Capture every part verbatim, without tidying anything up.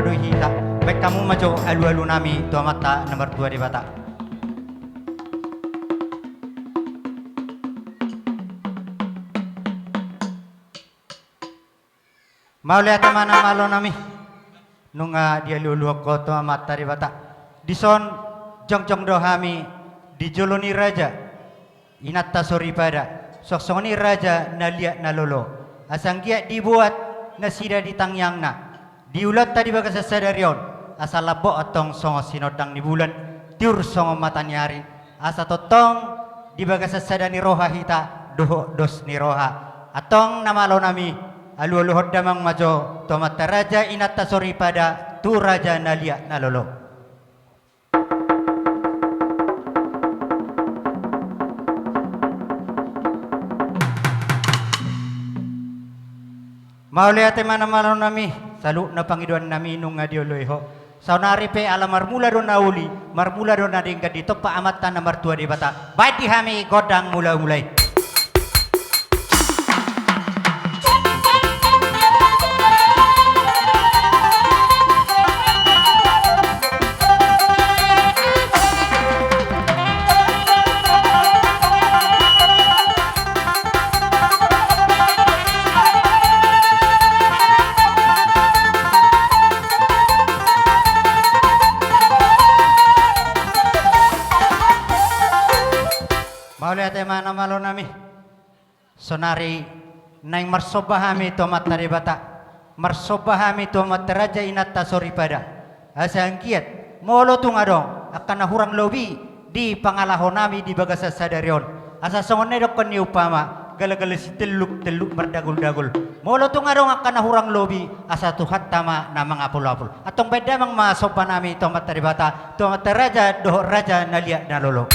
Dohot hita, baen hamu ma jo alualunami tu Amanta na martua Debata. Mauliate ma na malonami. Nunga dialualuhon ho tu Amanta Debata. Dison jongjong do hami di jolo ni raja, inanta soripada, songon i raja na liat na lolo. Asa anggiat dibuat nasida di tangiangna, di ulaonta di bagasan sadari on, asa lambok antong songon sinondang ni bulan, tiur songon mata ni ari, asa tongtong di bagasan sada ni roha hita dohot dos ni roha. Antong na malonami, alualuhon damang ma jo tu amanta raja inanta soripada, tu raja na liat na lolo. Mauliate ma na malonami, saluhutna pangidoannami nunga dioloi ho. Saonari pe ala marmula do na uli, marmula do na denggan ditompa Amanta na martua Debata. Baen di hami gondang mula-mula i. Mauliate ma na malonami. Saonari naeng marsomba hami tu Amanta Debata, marsomba hami tu amanta raja inanta soripada. Asa anggiat molo tung adong angka na hurang lobi di pangalahonami di bagasan sadari on, asa songon na nidokkon ni umpama, galagala sitelluk, telluk mardagul-dagul. Molo tung adong angka na hurang lobi, asa Tuhanta ma na mangapul-apul. Antong baen damang ma sombanami tu Amanta Debata, tu amanta raja dohot raja na liat na lolo.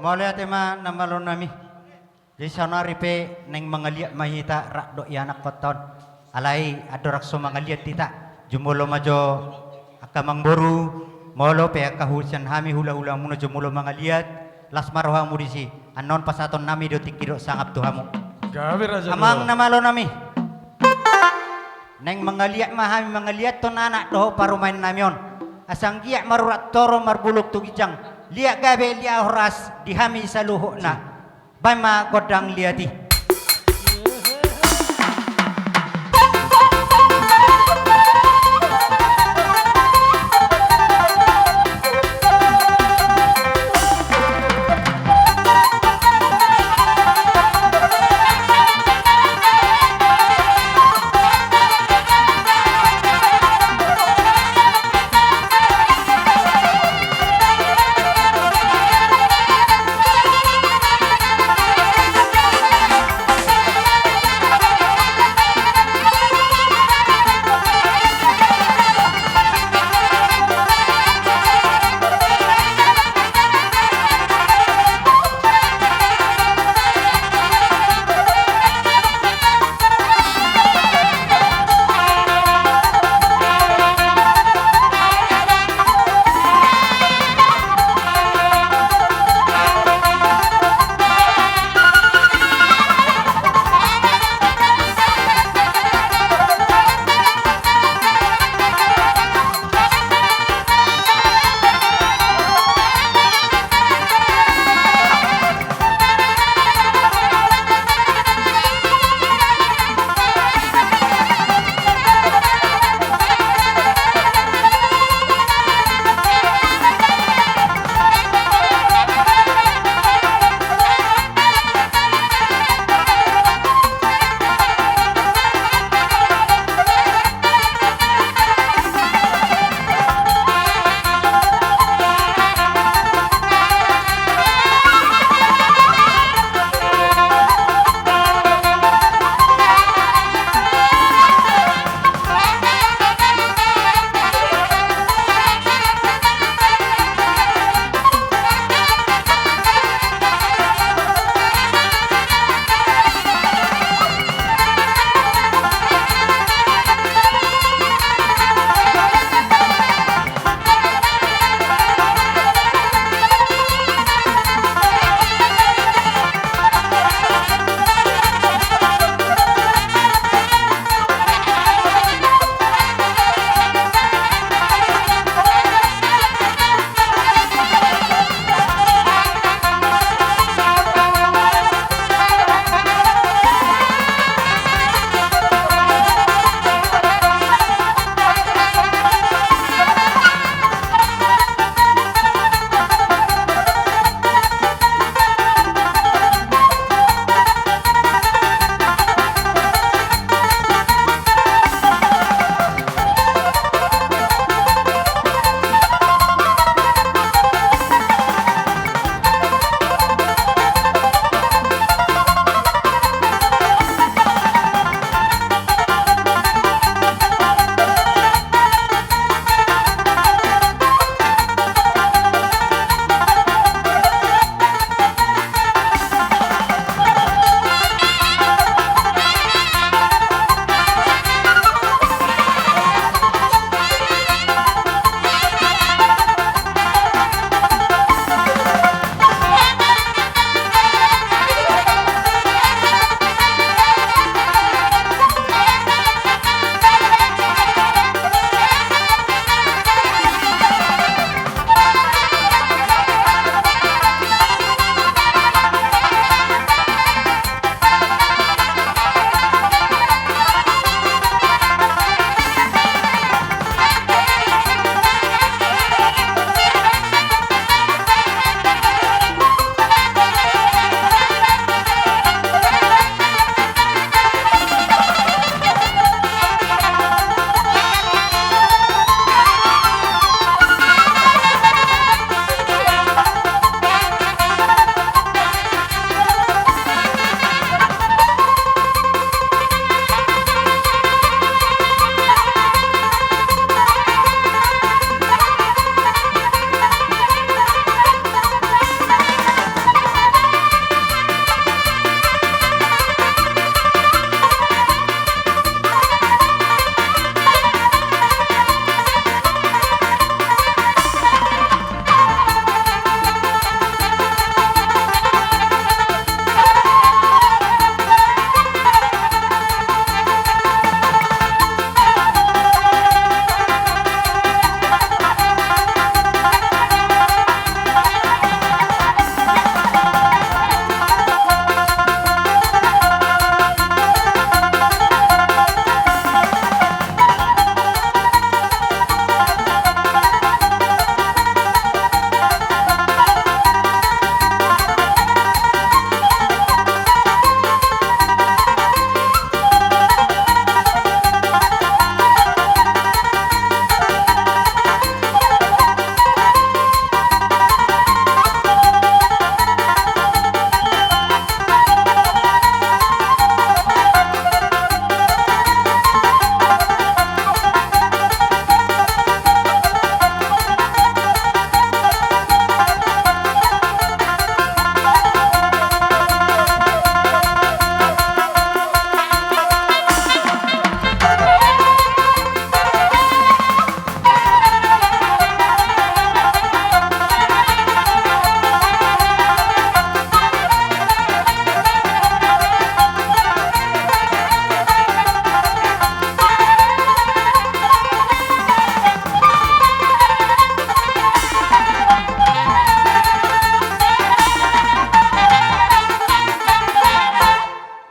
Mauliate ma na malonami. Jadi saonari pe naeng mangaliat ma hita rap dohot ianakhonta on. Alai andorang so mangaliat hita, jumolo ma jo angka amangboru, molo pe angka husian hami hulahulamuna jumolo mangaliat, las ma rohamu disi. Annon pasahatonnami do tingki dohot sangap tu hamu. Gabe raja. Amang na malonami. Naeng mangaliat ma hami mangaliathon anak dohot parumaennami on. Asa anggiat marurat toru marbulung tu ginjang, liat gabe liat horas di hami saluhutna. Baen ma gondang liat i.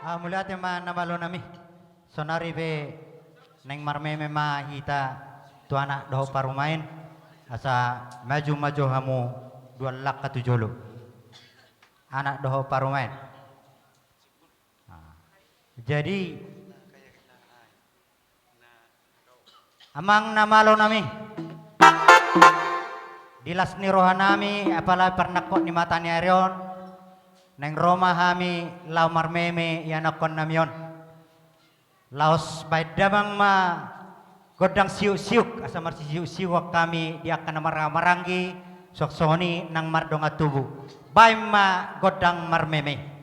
Ah, mauliate ma na malo nami. Sonari pe naeng marmeme ma hita tu anak dohot parumaen, asa maju ma jo hamu dua langkah tu jolo. Anak dohot parumaen. Ah. Jadi, amang na malo nami, di las ni roha nami, apala parnangkok ni mata ni ari on, naeng ro ma hami laho marmeme ianakkon nami on. Laos baen damang ma gondang siuk-siuk, asa marsisiuk-siukan hami di angka na marhahamaranggi, suang songon i nang mardongan tubu. Baen ma gondang marmeme.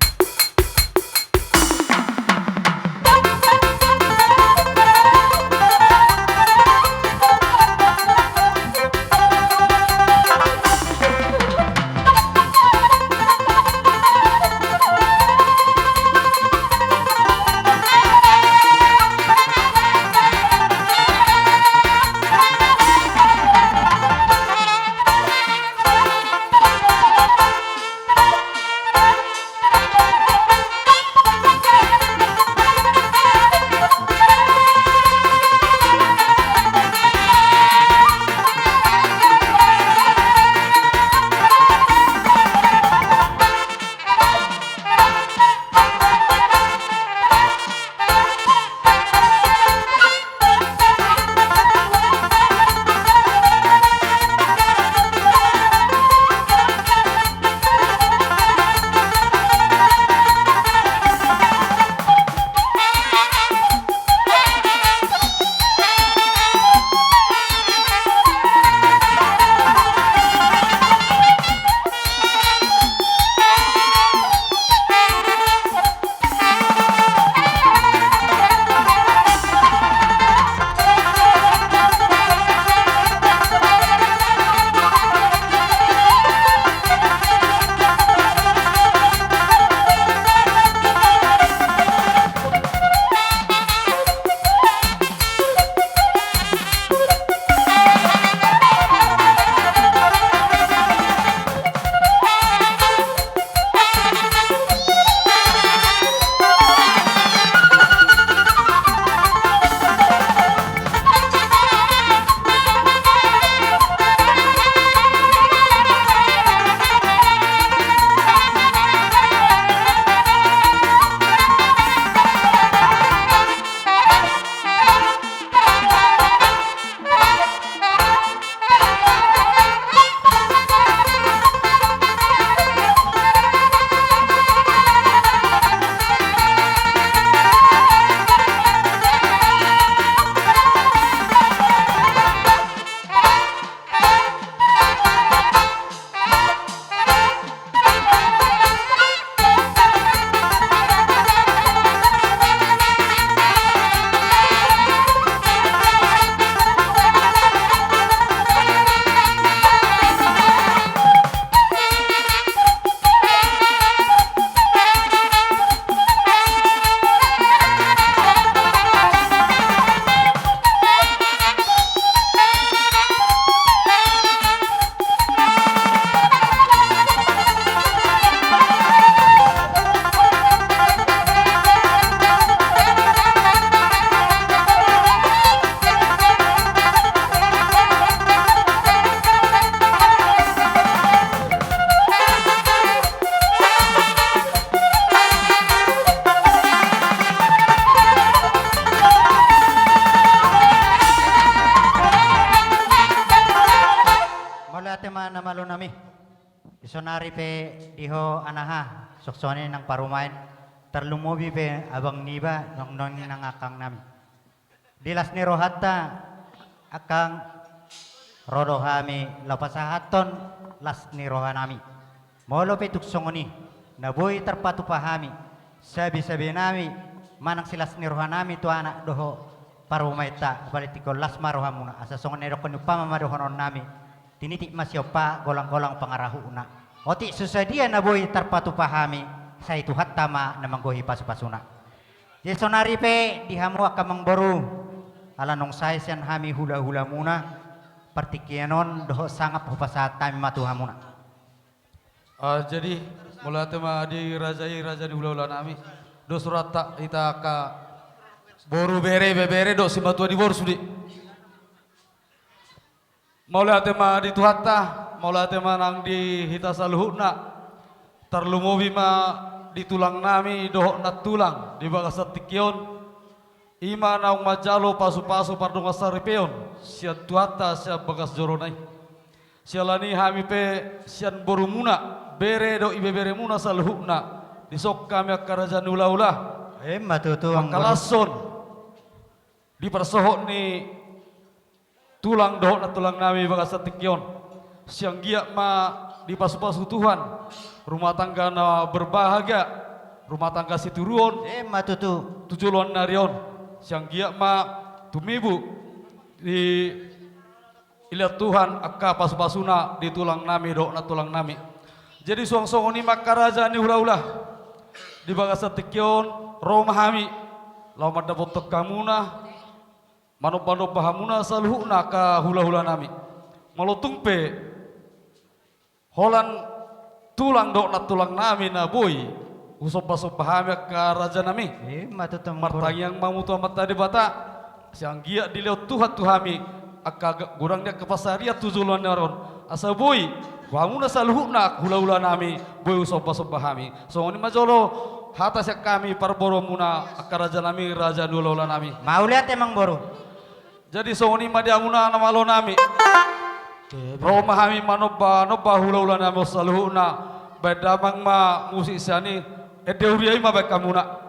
Mauliate ma na malo nami. Di sonari pe di ho anaha, suang songon i nang parumaen, tarlumobi pe abang niba, nang nang nang akang nami. Di las ni rohanta, akang, ro do hami laho pasahathon las ni roha nami. Molo pe tung songon i, na boi tarpatupa hami, sabe-sabe nami, manang silas ni roha nami tu anak dohot parumaenta, apala tingkos las ma rohamuna, asa songon na nidokkon ni umpama ma dohonon nami, tinitik ma siompa, golang-golang pangarahutna. Otik so sadia na boi tarpatupa hami, sai Tuhanta ma na manggohi pasu-pasuna. Jadi sonari pe di hamu angka amangboru, ala naung sae sian hami hula-hulamuna, partingkian on dohot sangap hupasahat hami ma tu hamuna. Ah, jadi, mauliate ma di raja i, raja ni hula-hula nami. Dos rohanta hita angka boru, bere, ibebere dohot simatua ni boru sude. Mauliate ma di Tuhanta, mauliate ma nang di hita saluhutna. Tarlumobi ma di tulang nami dohot nantulang di bagasan tingki on. I ma naung manjalo pasupasu pardongansaripeon sian Tuhanta sian bagas jorona i. Siala ni i hami pe sian borumuna, bere dohot ibeberemuna saluhutna, dison hami angka raja ni hulahula. Emma tutu, Amangboru. Mangkalashon di parsohot ni tulang dohot nantulang nami bagasan tingki on. Sai anggiat ma dipasupasu Tuhan rumah tangga na berbahagia, rumah tangga sitiruon. Emma tutu. Tu joloan ni ari on. Sai anggiat ma tumibu dilehon Tuhan angka pasupasuna di tulang nami dohot nantulang nami. Jadi suang songon i ma angka raja ni hulahula. Di bagasan tingki on ro ma hami laho mandapothon hamuna, manombanomba hamuna saluhutna angka hulahula nami. Molo tung pe holan tulang dohot nantulang nami na boi husombasomba hami angka raja nami. Emma tutu, Amangboru. Martangiang ma hamu tu Amanta Debata, sai anggiat dilehon Tuhan tu hami angka ga-, godang ni angka pansarian tu joloan ni ari on. Asa boi hamuna saluhutna hulahula nami boi husombasomba hami. Songon i ma jolo hata sian hami parboruonmuna angka raja nami, raja ni hulahula nami. Mauliate, Amangboru. Jadi songon i ma di hamuna na malo nami. Ro ma hami manombanomba hulahula nami on saluhutna. Baen damang ma musik sian i, ende huria i ma baen hamuna.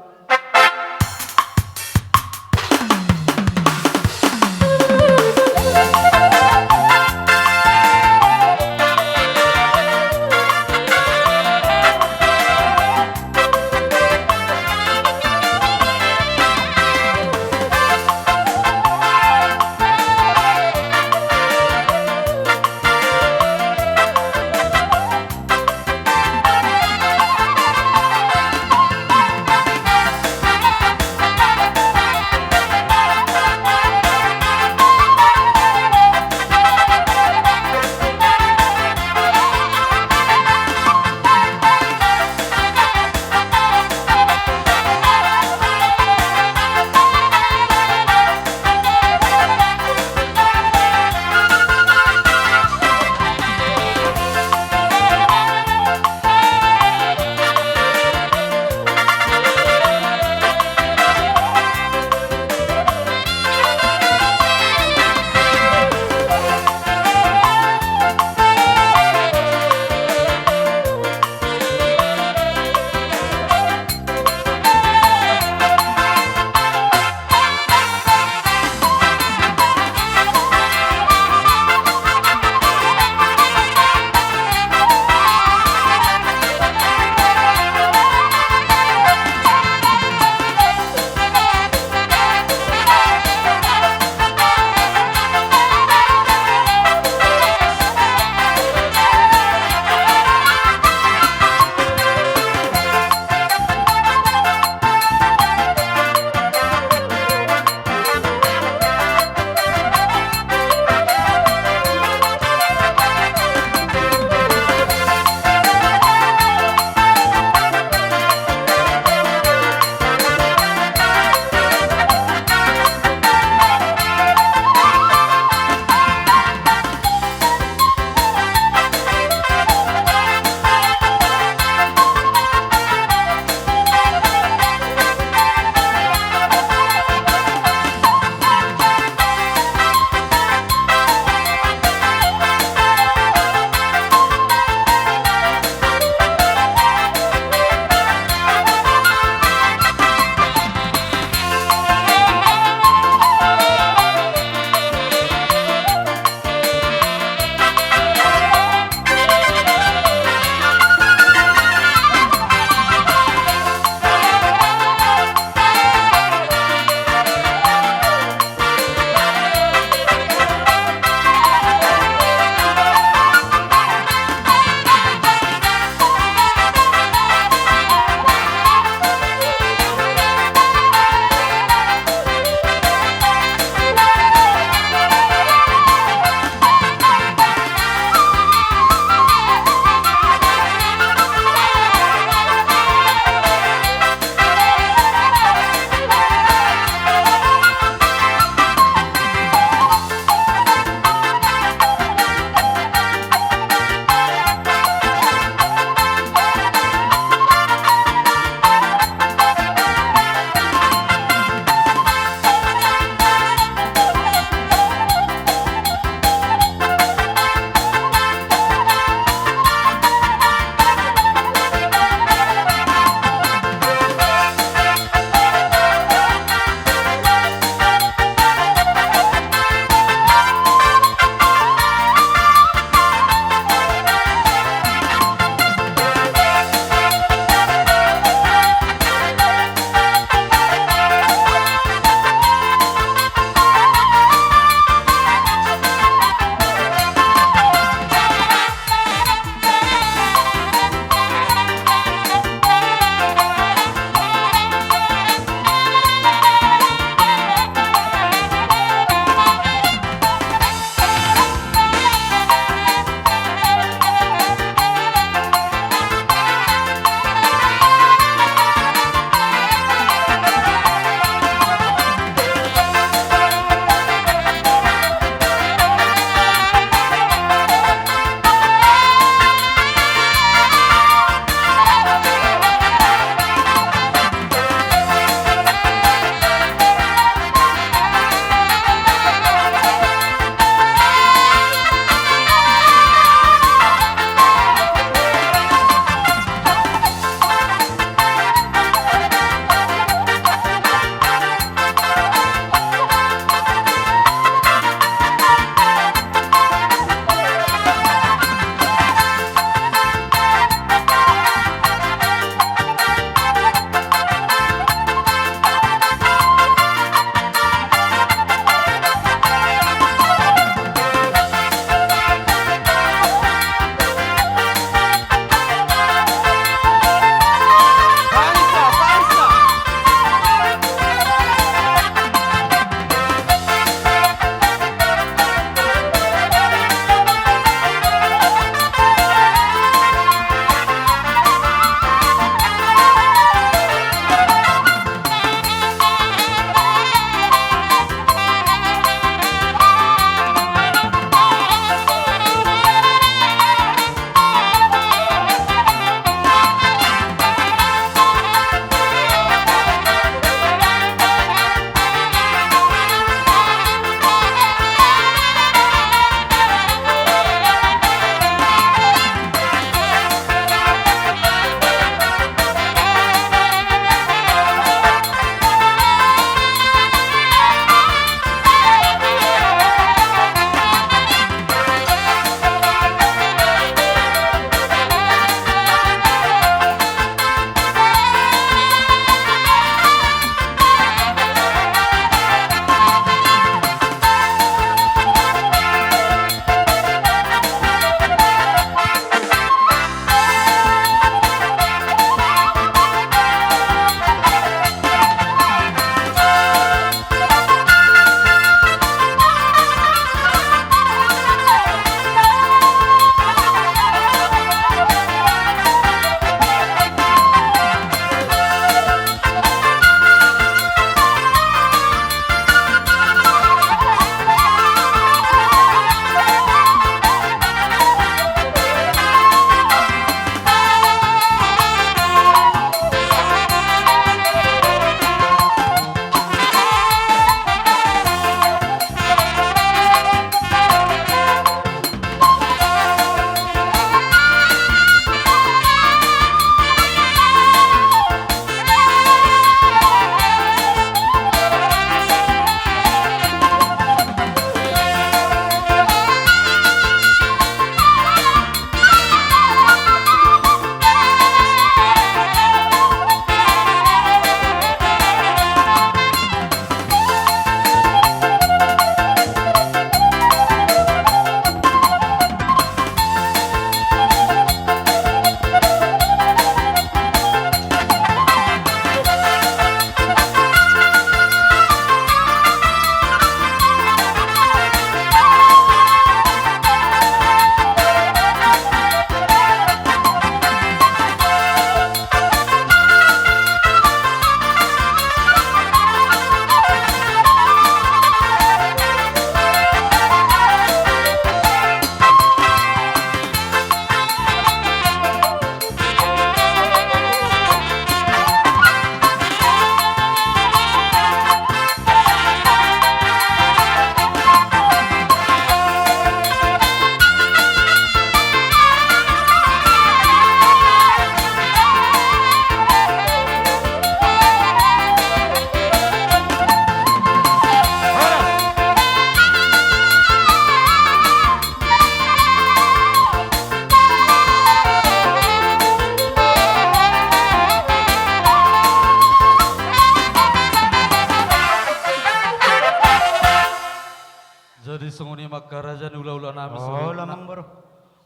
Jadi songon i ma angka raja ni hulahula nami. Olo, saluhutna. Amang boru.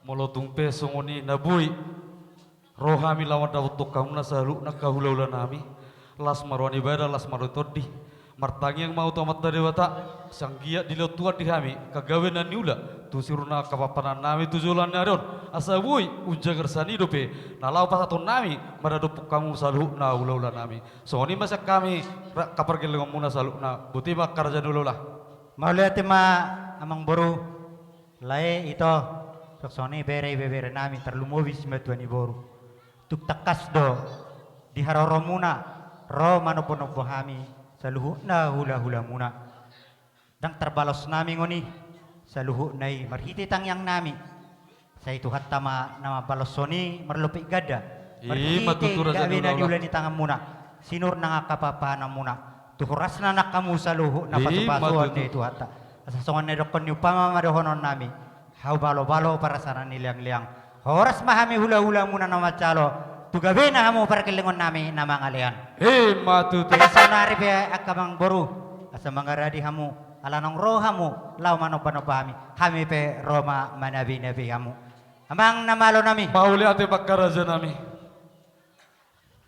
Molo tung pe songon i na boi ro hami laho mandapothon hamuna saluhutna angka hulahula nami, las ma roha ni badan, las ma roha ni tondi. Martangiang ma ahu tu Amanta Debata, sai anggiat dilehon Tuhan di hami angka gabe na niula tu saluhutna angka panganon nami tu joloan ni ari on, asa boi umjagar sani dope na laho pasahaton nami mandapothon hamu saluhutna hulahula nami. Songon i ma sian hami, ra-, angka pargellengonmuna saluhutna. Boti ma angka raja ni hulahula. Mauliate ma, amang boru. Lae, ito, songon i bere, ibebere nami, tarlumobi simatua ni boru. Tung tangkas do di haroromuna ro manombonombo hami saluhutna hulahulamuna. Ndang tarbalos nami ngoni saluhutna i marhite tangiang nami. Sai Tuhanta ma na mambalashon i marlopit ganda. I ma tutu, marhite raja ni hulahula, gabe na niula ni tanganmuna, sinur nang angka pahanpahananmuna, tu hurasna nang hamu saluhutna, i ma tutu, pasupasuon ni Tuhanta. Asa songon na nidokkon ni umpama ma dohonon nami: Habalobalo parasaran ni leangleang. Horas ma hami hulahulamuna na manjalo, tu gabena hamu pargellengon nami na mangalean. I ma tutu. Asa saonari pe angka amang boru, asa mangaradi hamu, ala naung ro hamu laho manombanomba hami, hami pe ro ma manabinabei hamu. Amang na malo nami. Mauliate ma angka raja nami.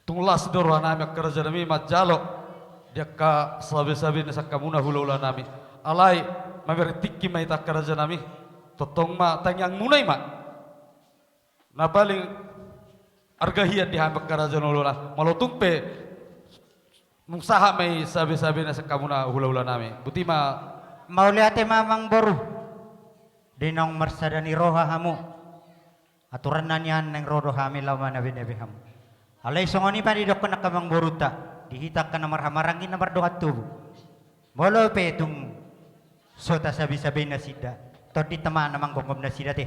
Tung las do roha nami angka raja nami manjalo di angka sabesabe na sian hamuna hulahula nami. Alai mamereng tingki ma hita angka raja nami. Tongtong ma tangiangmuna i ma na paling arga hian di hami angka raja ni hulahula. Molo tung pe nunga sahat ma i sabesabe na sian hamuna hulahula nami. Boti ma. Mauliate ma amang boru. Di naung marsada ni roha hamu, aturanna nian naeng ro do hami laho manabinabei hamu. Alai songon i ma didokkon angka amang borunta, di hita angka na marhahamaranggi na mardongan tubu. Molo pe tung so tasabisabei nasida, tondinta ma na manggomgom nasida te.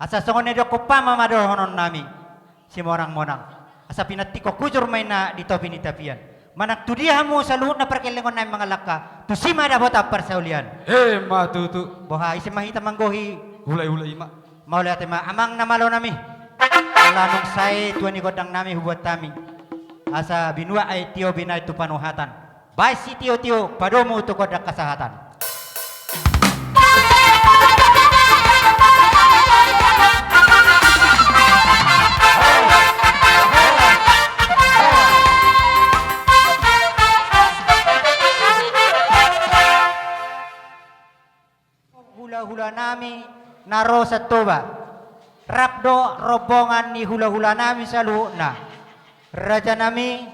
Asa songon na nidokkon umpama ma dohonon nami, simonangmonang. Asa pinantikhon hujur ma inna di topi ni tapian. Manang tu dia hamu saluhutna pargellengon nami mangalangka, tusi ma dapotan parsaulian. I ma tutu. Boha, ise ma hita manggohi hulahula i ma. Mauliate ma amang na malo nami. Ala nunga sae tua ni gondang nami hubuat hami. Asa binuat aek tio binahen tu panuhatan. Baen sitiotio padomu tu gondang hasahatan. Hulahula nami na ro sian Toba, rap dohot rombongan ni hulahula nami saluhutna. Raja nami,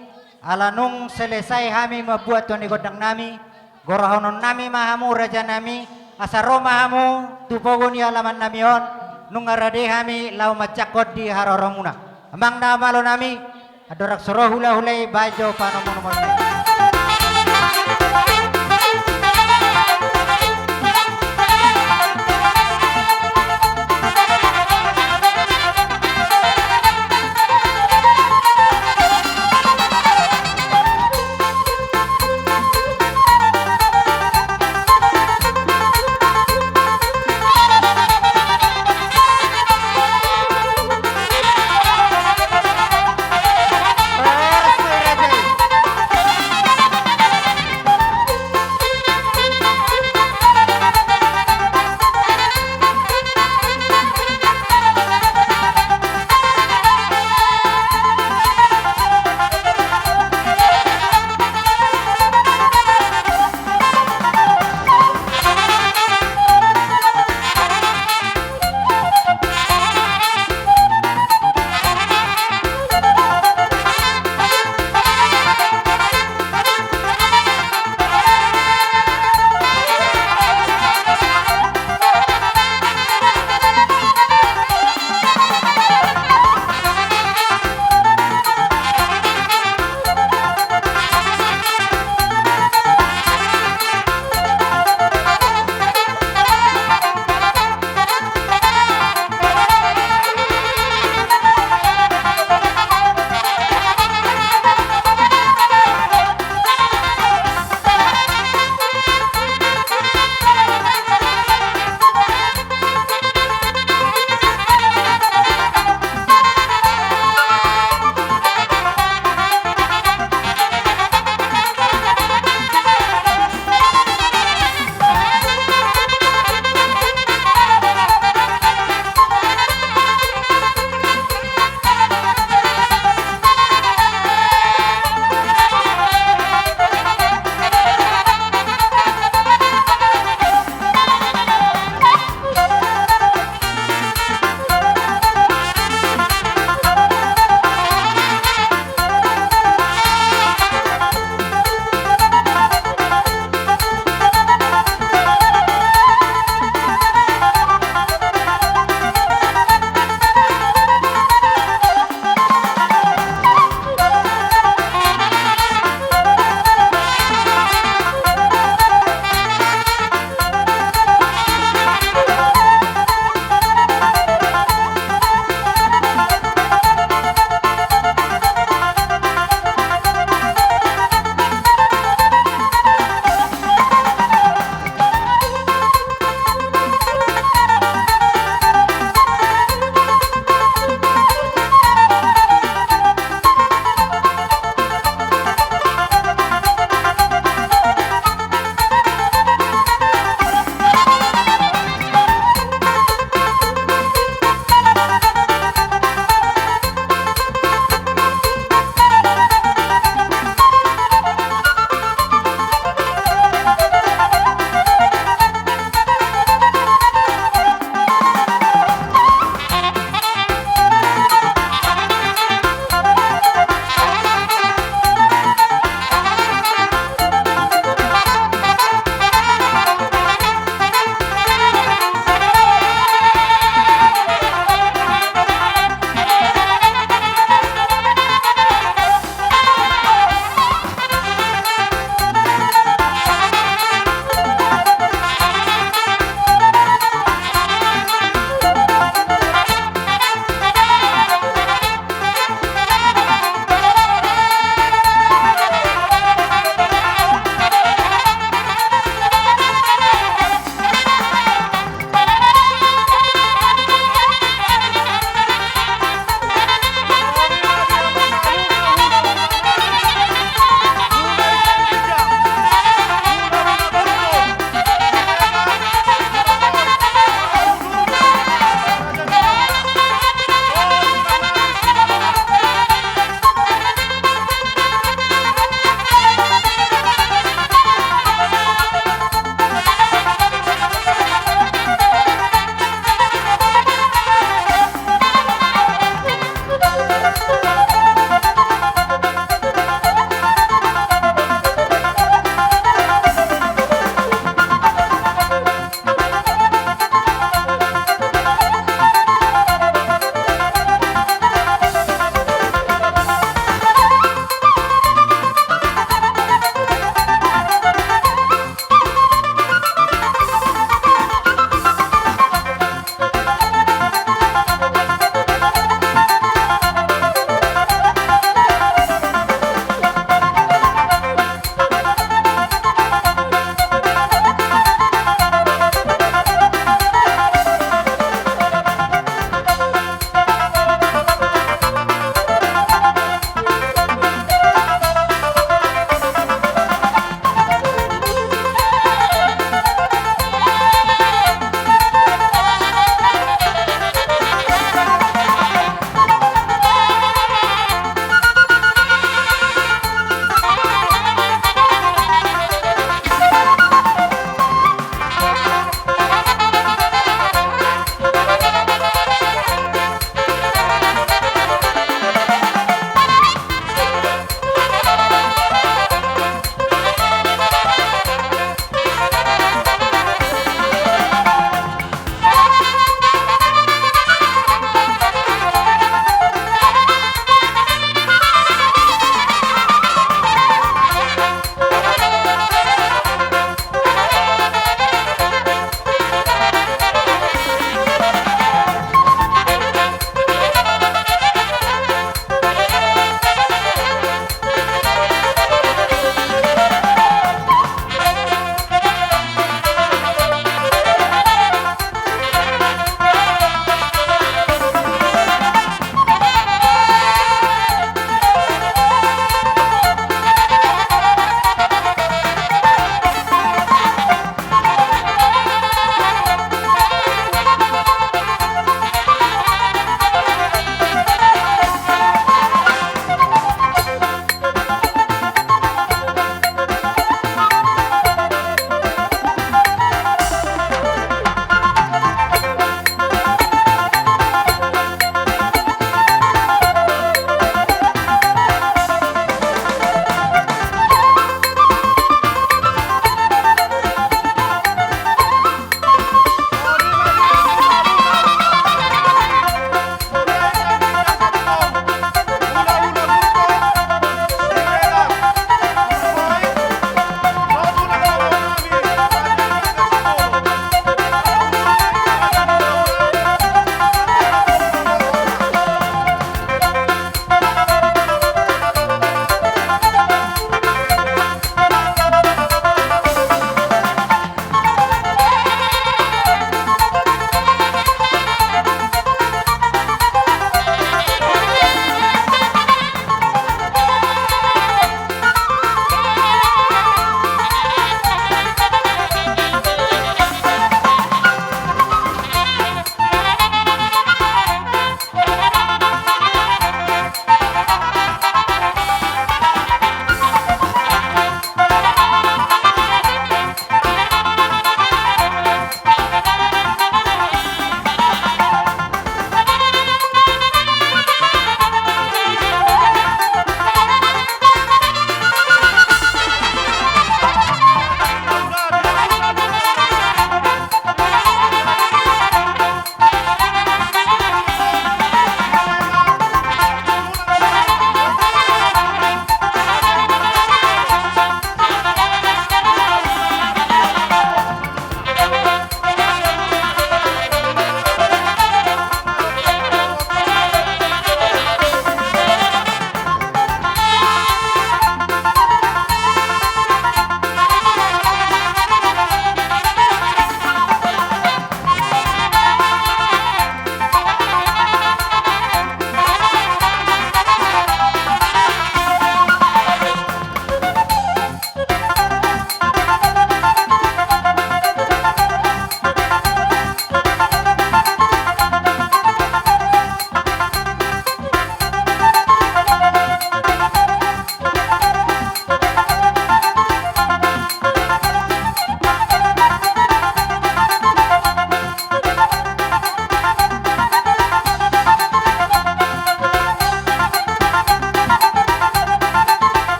ala nunga selesai hami mambuat tua ni gondang nami, gorahonon nami ma hamu raja nami, asa ro ma hamu tu pogu ni alaman nami on, nunga rade hami laho manjangkon di haroromuna. Amang na malo nami, andorang so ro hulahula i, baen jo panomunomuon.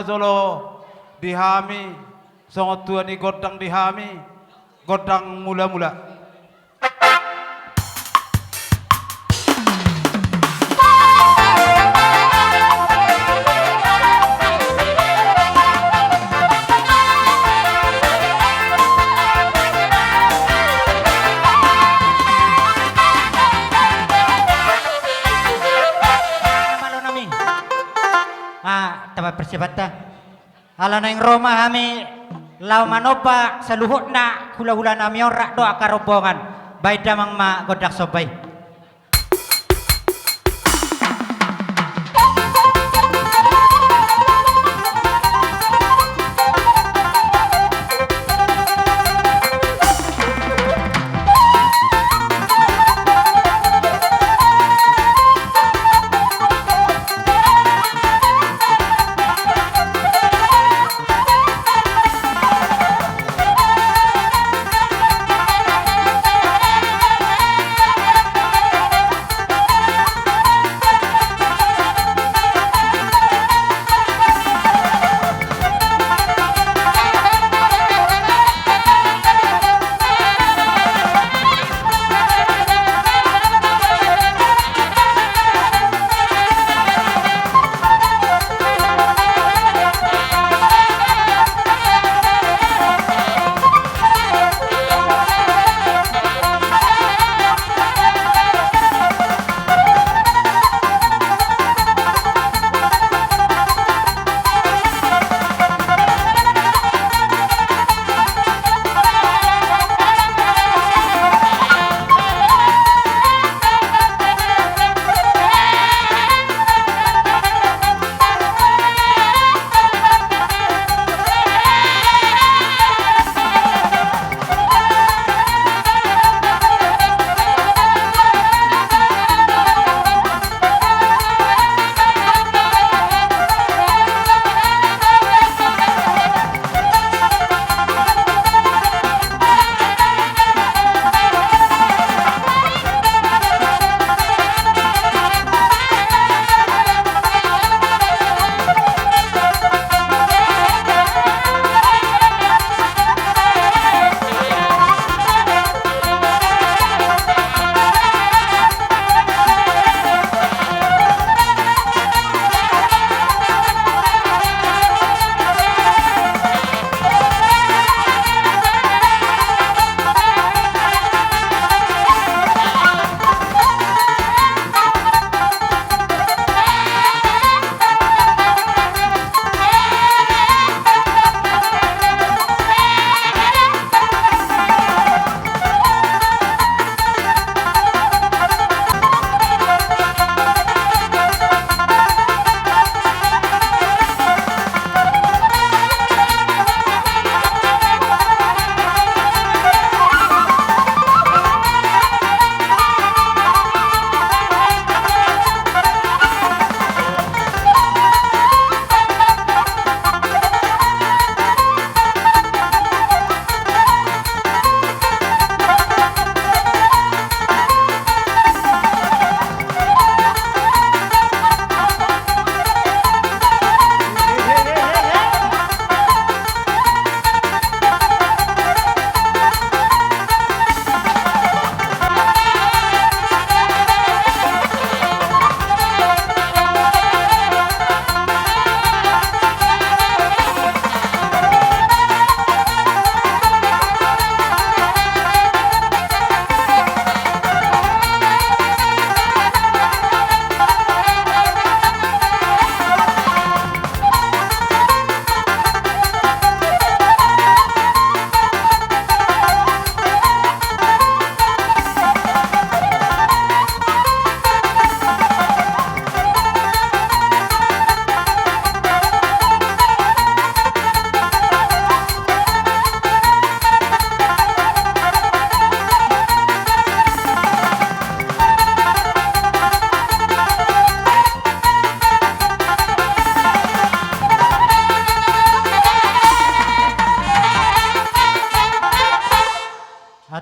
Jolo di hami, songon tua ni gondang di hami, gondang mula-mula. Malo nami. Ah, taba persiapanta. Ala naeng ro ma hami laho manomba saluhutna hulahula nami on rap dohot angka rombongan. Baen damang ma gondang somba i.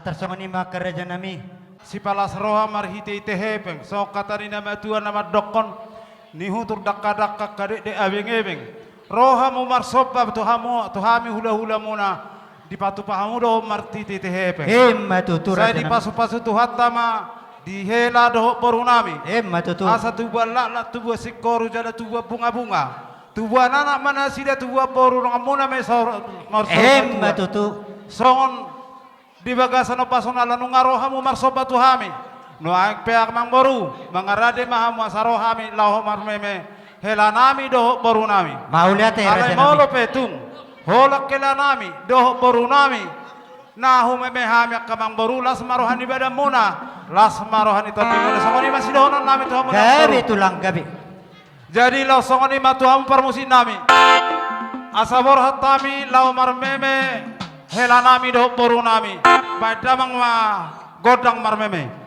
Tarsongon i ma angka raja nami. Sipalas roha marhite-hite hepeng, songon hata ni na matua na mandokkon, nihutur dangka-dangka angka dekdek abeng-ebeng, ro hamu marsomba tu hamu, tu hami hulahulamuna, dipatupa hamu do martiti tehe pe. Emma tutu, sai raja nami. Dipasupasu Tuhanta ma di hela dohot boru nami. Emma tutu. Asa tubuan laklak, tubuan singkoru, jala tubuan bungabunga. Tubuan anak ma nasida, tubuan boru, donganmuna ma i saur marsomba. Emma tutu. Songon di bagasan ombas on ala nunga ro hamu marsomba tu hami. Nuaeng pe amangboru, mangarade ma hamu asa ro hami laho marmeme hela nami dohot boru nami. Mauliate, raja nami. Alai molo pe tung holan hela nami dohot boru nami na humeme hami angka amangboru, las ma roha ni badanmuna, las ma roha ni tondimuna, songon i ma sidohonon nami tu hamu amangboru. Gabe tulang, gabe. Jadi laos songon i ma tu hamu parmusik nami. Asa borhat hami laho marmeme hela nami dohot boru nami. Baen damang ma gondang marmeme.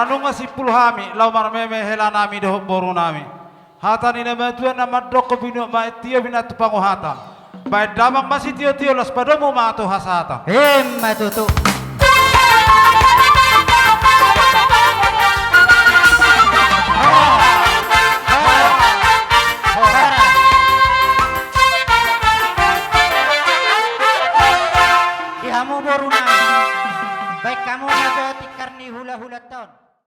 Nunga simpul hami laho marmeme hela nami dohot boru nami. Hata ni na matua na mandok, binuat ma tio, binattu panguhatan. Baen damang ma sitio-tio, las padomu ma tu hasahatan. Emma tutu. Di hamu boru nami, baen hamu ma jo tikar ni hula-hula taon.